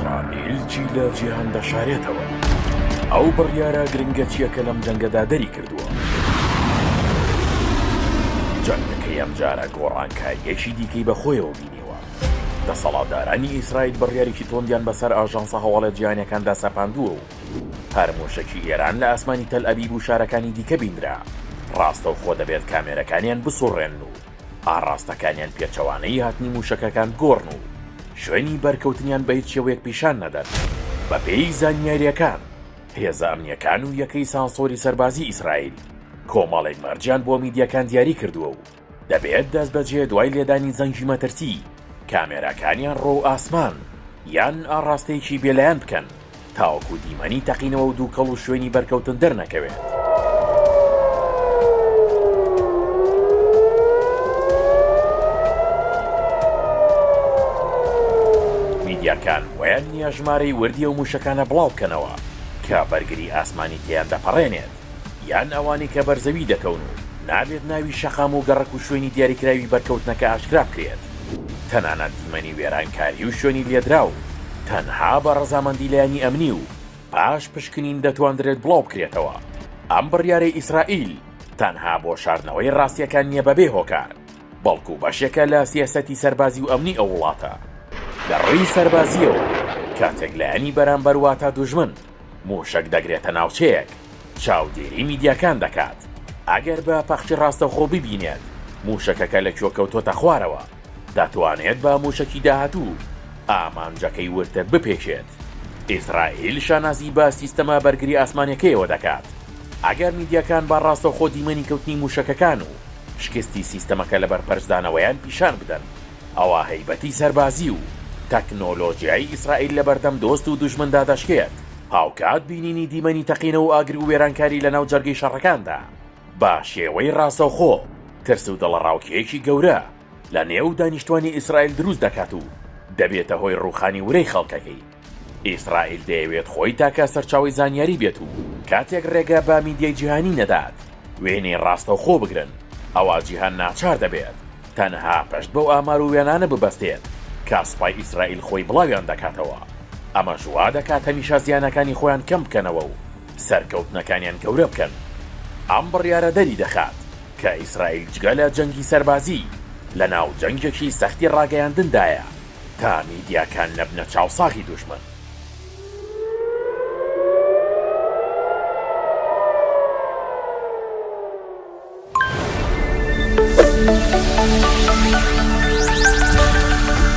ئیسرائیل چی لە جیهان دەشارێتەوە؟ ئەو بڕیارە گرنگە چییە کە لەم جەنگەدا دەریکردووە؟ جەنگەکەی ئەمجارە گۆڕانکارییەکی دیکەی بەخۆیەوە بینیوە. دەسەڵاتدارانی ئیسرائیل بڕیارێکی توندیان بەسەر ئاژانسە هەواڵە جیهانیەکاندا سەپاندووە و هەر موشەکی ئێران لە ئاسمانی تەلئەبیب و شارەکانی دیکە بینرا، ڕاستەوخۆ دەبێت کامێرەکانیان بسوڕێنن و ئاڕاستەکانیان پێچەوانەی هاتنی موشەکەکان بگۆڕن و شوێنی بەرکەوتنیان بە هیچ شێوەیەک پیشان نەدەن. بەپێی زانیارییەکان، هێزە ئەمنییەکان و یەکەی سانسۆری سەربازی ئیسرائیل کۆمەڵێک مەرجیان بۆ میدیاکان دیاری کردووە و دەبێت دەستبەجێ دوای لێدانی زەنگی مەترسی، کامێراکانیان ڕوو ئاسمان یان ئاڕاستەیەکی بێلایەن بکەن تاوەکو دیمەنی تەقینەوە و دووکەڵ و شوێنی بەرکەوتن دەرنەکەوێت. میدیاکان بۆیان نییە ژمارەی وردی ئەو مووشەکانە بڵاوبکەنەوە کە بەرگری ئاسمانی تێیان دەپەڕێنێت. یان ئەوانەی کە بەر زەوی دەکەون و نابێت ناوی شەقام و گەڕەک و شوێنی دیاریکراوی بەرکەوتنەکە ئاشکرا بکرێت، تەنانەت دیمەنی وێرانکاری و شوێنی لێدراو تەنها بە ڕەزامەندی لایەنی ئەمنی و پاش پشکنین دەتواندرێت بڵاو بکرێتەوە. ئەم بڕیارەی ئیسرائیل تەنها بۆ شاردنەوەی ڕاستییەکان نییە بەبێ هۆکار، بەڵکو بەشێکە لە سیاسەتی سەربازی و ئەمنی ئەو وڵاتە. لە ڕووی سەربازییەوە کاتێک لایەنی بەرامبەر واتە دوژمن مووشەک دەگرێتە ناوچەیەک، چاودێری میدیاکان دەکات، ئەگەر بە پەخشی ڕاستەوخۆ ببینێت مووشەکەکە لە کوێ کەوتۆتە خوارەوە، دەتوانێت بە مووشەکی داهاتوو ئامانجەکەی وردتر بپێکێت. ئیسرائیل شانازی بە سیستەمە بەرگری ئاسمانیەکەیەوە دەکات. ئەگەر میدیاکان بە ڕاستەوخۆ دیمەنی کەوتنی مووشەکەکان و شکستی سیستەمەکە لە بەرپەرچدانەوەیان پیشان بدەن، ئەوا هەیبەتی سەربازی و تەکنۆلۆژیای ئیسرائیل لەبەردەم دۆست و دوژمندا دەشکێت. هاوکات بینینی دیمەنی تەقینەوە و ئاگر و وێرانکاری لەناو جەرگەی شەڕەکاندا بە شێوەی ڕاستەوخۆ ترس و دڵەڕاوکێیەکی گەورە لە نێو دانیشتوانی ئیسرائیل دروست دەکات و دەبێتە هۆی ڕووخانی ورەی خەڵکەکەی. ئیسرائیل دەیەوێت خۆی تاکە سەرچاوەی زانیاری بێت و کاتێک ڕێگە بە میدیای جیهانی نەدات وێنەی ڕاستەوخۆ بگرن ئەوا جیهان ناچار دەبێت تەنها پشت بەو ئامار و وێنانە ببەستێت کە سوپای ئیسرائیل خۆی بڵاویان دەکاتەوە، ئەمەش وا دەکات هەمیشە زیانەکانی خۆیان کەم بکەنەوە و سەرکەوتنەکانیان گەورە بکەن. ئەم بڕیارە دەری دەخات کە ئیسرائیل جگە لە جەنگی سەربازی لەناو جەنگێکی سەختی ڕاگەیاندندایە تا میدیاکان نەبنە چاوساغی دوژمن.